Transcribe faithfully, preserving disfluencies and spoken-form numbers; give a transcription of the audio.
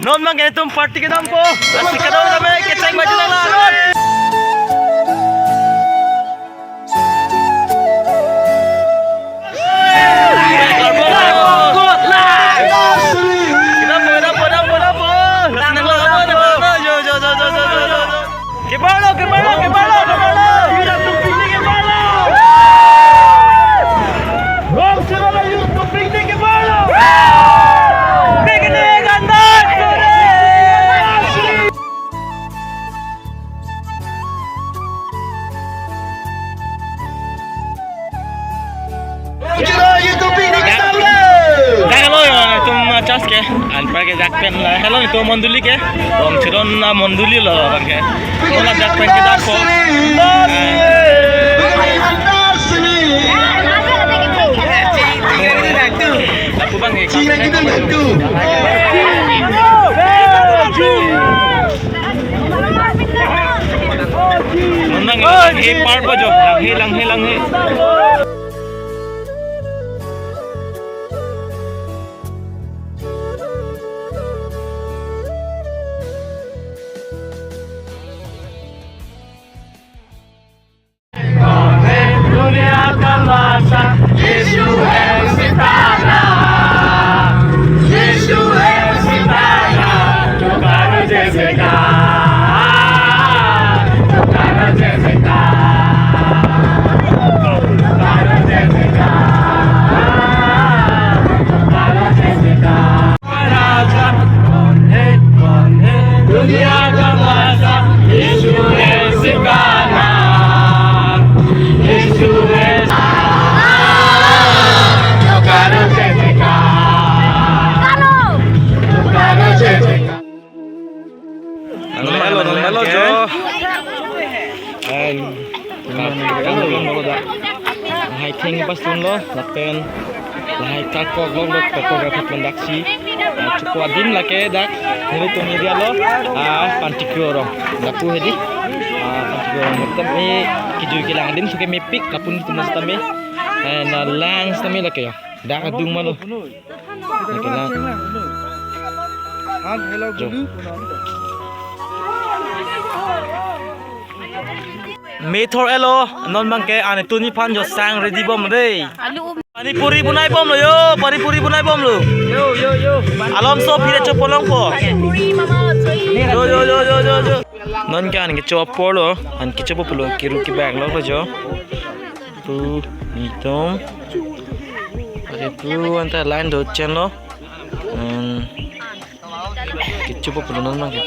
Non abangke netum party kedampo. Lasi kedam kami kecheng baju nang la, non. Kedampo, kedampo, kedampo, kedampo. Lasi nang la, non, nang la, non. Jo, jo, jo. Kebarlo, kebarlo, kebarlo, kebarlo. Youth Picnic kebarlo. Rong Sirala Youth Picnic kebarlo. Picnic antar sore. Chiro YouTube ini kita udah. Dak lo yo, netum, uh, chas ke. Anpar ke dak pen la. Helo netum mondoli ke. Rong Chiron, uh, mondoli lo abangke. Kola dak pen kedampo. Aku bang ke. China kita bantu. Menang ya, langhe par pa jo. Langhe, langhe, langhe. दुनिया का भाषा यीशु है सिखाना, यीशु है। पुकारो जय जयकार, पुकारो जय जयकार। Hello, hello, hello, jo. Hai, hai, theng pasunlo, lapen lahai kakok lo, lo, kakok lo, kakok lo, daksi. Ah, chukwa adim lake dak, nelitum area lo, ah, Pantikro rong. Lapu hedi, ah, Pantikro rong. Tame kijui kelang adim suke mepik, lapu netum setame. Eh, na lang setame lake ya. Dak adung malo. Lake lang. Jo. Methor elo, non abangke, ani tuni phan jo sang ready bom dei. Alu um. Pani puri bunai bomlo yo, pani puri bunai bomlo. Yo, yo, yo. Alom so phire chopolongpo. Puri mama choi. Yo, yo, yo, yo, yo, yo. Non ke an kecho apor lo, an kecho apor lo, kiru kibak lo jo. Pu, netum. Ake pu anta line do chenlo. Hmm. Kecho apor lo non abangke.